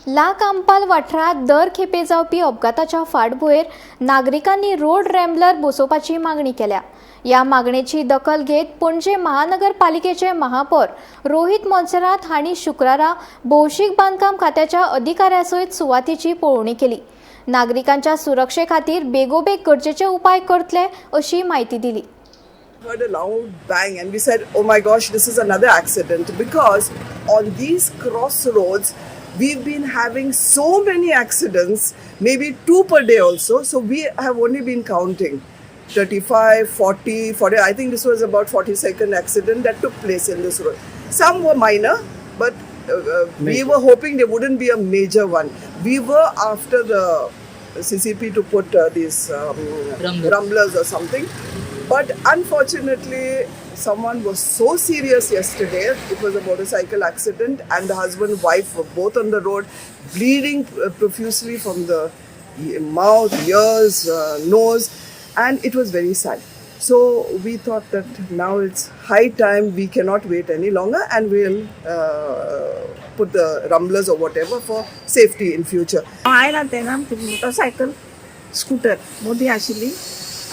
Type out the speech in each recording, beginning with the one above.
ला कांपाल वाठारांत दर खेपे जावपी अपघाताच्या फाटभुंयेर नागरिकांनी रोड रॅम्बलर बसोवपाची मागणी केल्या. ह्या मागणेची दखल घेत पणजे महानगरपालिकेचे महापौर रोहित मोन्सेरात हांणी शुक्रारा भौशीक बांदकाम खात्याच्या अधिकाऱ्या सयत सुवातेची पळोवणी केली. नागरिकांच्या सुरक्षे खातीर बेगोबेग गरजेचे उपाय करतले अशी म्हायती दिली. Heard a loud bang and we said, "Oh my gosh, this is another accident," because on these crossroads we've been having so many accidents, maybe two per day also. So we have only been counting 35, 40, 40. I think this was about 42nd accident that took place in this road. Some were minor, but we were hoping there wouldn't be a major one. We were after the CCP to put these Rumblers. Rumblers or something. But unfortunately, someone was so serious yesterday. It was a motorcycle accident, and the husband wife were both on the road, bleeding profusely from the mouth, ears, nose, and it was very sad. So we thought that now it's high time. We cannot wait any longer, and we'll put the rumblers or whatever for safety in future. हांव आयला तेन्ना ती motorcycle scooter Modi आशिल्ली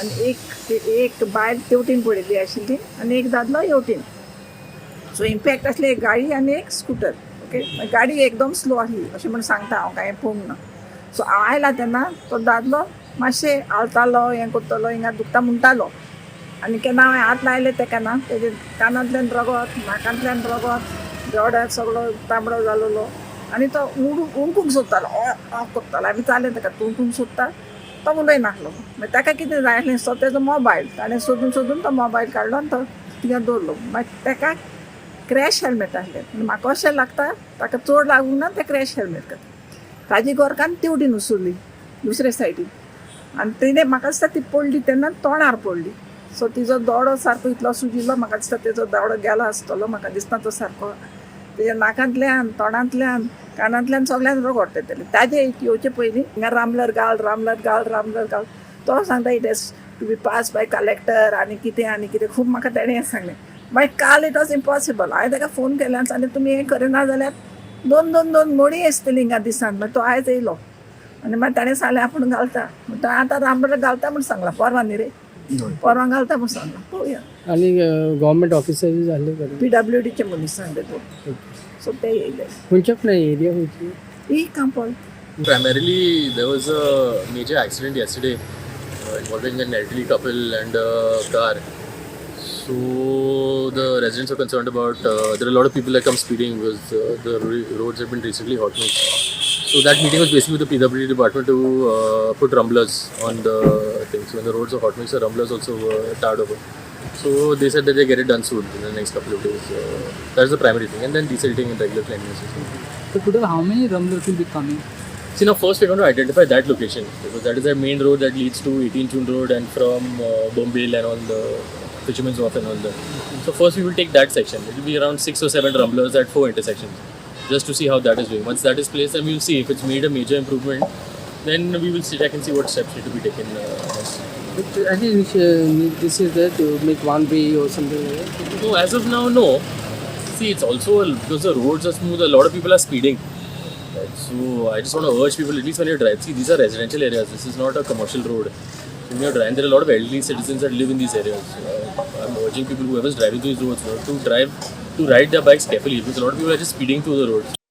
आनी एक एक बायल तेवटेन पडिल्ली आशिल्ली आनी एक दादलो हेवटेन. सो इम्पॅक्ट आसली एक गाडी आनी एक स्कुटर. ओके, गाडी एकदम स्लो आसली अशें म्हूण सांगता, हांव कांय पळोवंक ना. सो हांव आयला तेन्ना तो दादलो मातशें हालतालो, हें करतालो, हिंगा दुखता म्हणटालो आनी केन्ना हांवें हात लायले तेका ना, तेजे कानांतल्यान रगत, नाकांतल्यान रगत, दोळ्यात सगळो तांबडो जालेलो आनी तो हुडकूंक सोदतालो, ऑ ऑ करतालो. आमी चालें ताका, तूं हुडकूंक सोदता? तो उलयनासलो. मागीर ताका कितें जाय आसलें, तो तेजो मोबायल ताणें सोदून सोदून तो मोबायल काडलो आनी तो थिंगा दवरलो. मागीर ताका क्रॅश हेल्मेट आसलें. म्हाका अशें लागता, ताका चड लागूंक ना तें क्रॅश हेल्मेट खातीर. ताजी घरकान्न तेवटेन उसरली दुसरे सायडीन आनी तिणें म्हाका दिसता ती पडली तेन्ना तोंडार पडली. सो तिजो दोडो सारको इतलो सुजिल्लो, म्हाका दिसता तेजो दोडो गेलो आसतलो. म्हाका दिसता तो सारको तेज्या नाकांतल्यान, तोंडांतल्यान, कानांतल्यान सगळ्यान रगत येतालें. ताजे येवचे पयलीं हिंगा रामलर घाल, रामलर घाल, रामलर घाल. तो सांगता, "It has to be pass by collector" आनी कितें आनी कितें खूब म्हाका तेणें हें सांगलें. मागीर काल it was impossible. हांवें ताका फोन केलो आनी सांगलें, तुमी हें करिना जाल्यार दोन दोन दोन मोडी आसतली हिंगा दिसान. मागीर तो आयज येयलो आनी मागीर ताणें सांगलें, आपूण घालता म्हणटा, आतां रामलर घालता म्हूण सांगलां. परवां न्ही रे, परवां घालता म्हूण सांगलां, पळोवया. आणि गव्हर्मेंट ऑफिसर जाल्ले कडेन? पीडब्ल्यूडीचे मनीस सांगले तो, सो ते येयले. खंयच्या एरिया खंयची? ही कांपोल. Primarily, there was a major accident yesterday involving an elderly couple and a car. So the residents are concerned about there are a lot of people that come speeding because the roads have been recently hot mixed. So that meeting was basically with the PWD department to put rumblers on the things. So when the roads are hot mixed, the rumblers also were tarred over. So they said that they get it done soon in the next couple of days. That's the primary thing, and then desilting and regular cleanliness as well. So today, how many rumblers will be coming? See, now first we're going to identify that location because that is the main road that leads to 18 June Road and from Bombay and all the Fisherman's Wharf and all that. So first we will take that section. It will be around six or seven rumblers at four intersections, just to see how that is doing. Once that is placed, then we will see if it's made a major improvement. Then we will sit back and see what steps need to be taken next. But I think this is there to make one way or something like that. No, as of now, no. See, it's also because the roads are smooth. A lot of people are speeding. Right? So I just want to urge people, at least when you drive. See, these are residential areas. This is not a commercial road. So when you're driving, there are a lot of elderly citizens that live in these areas. I'm urging people, whoever's driving through these roads, to drive, to ride their bikes carefully because a lot of people are just speeding through the roads.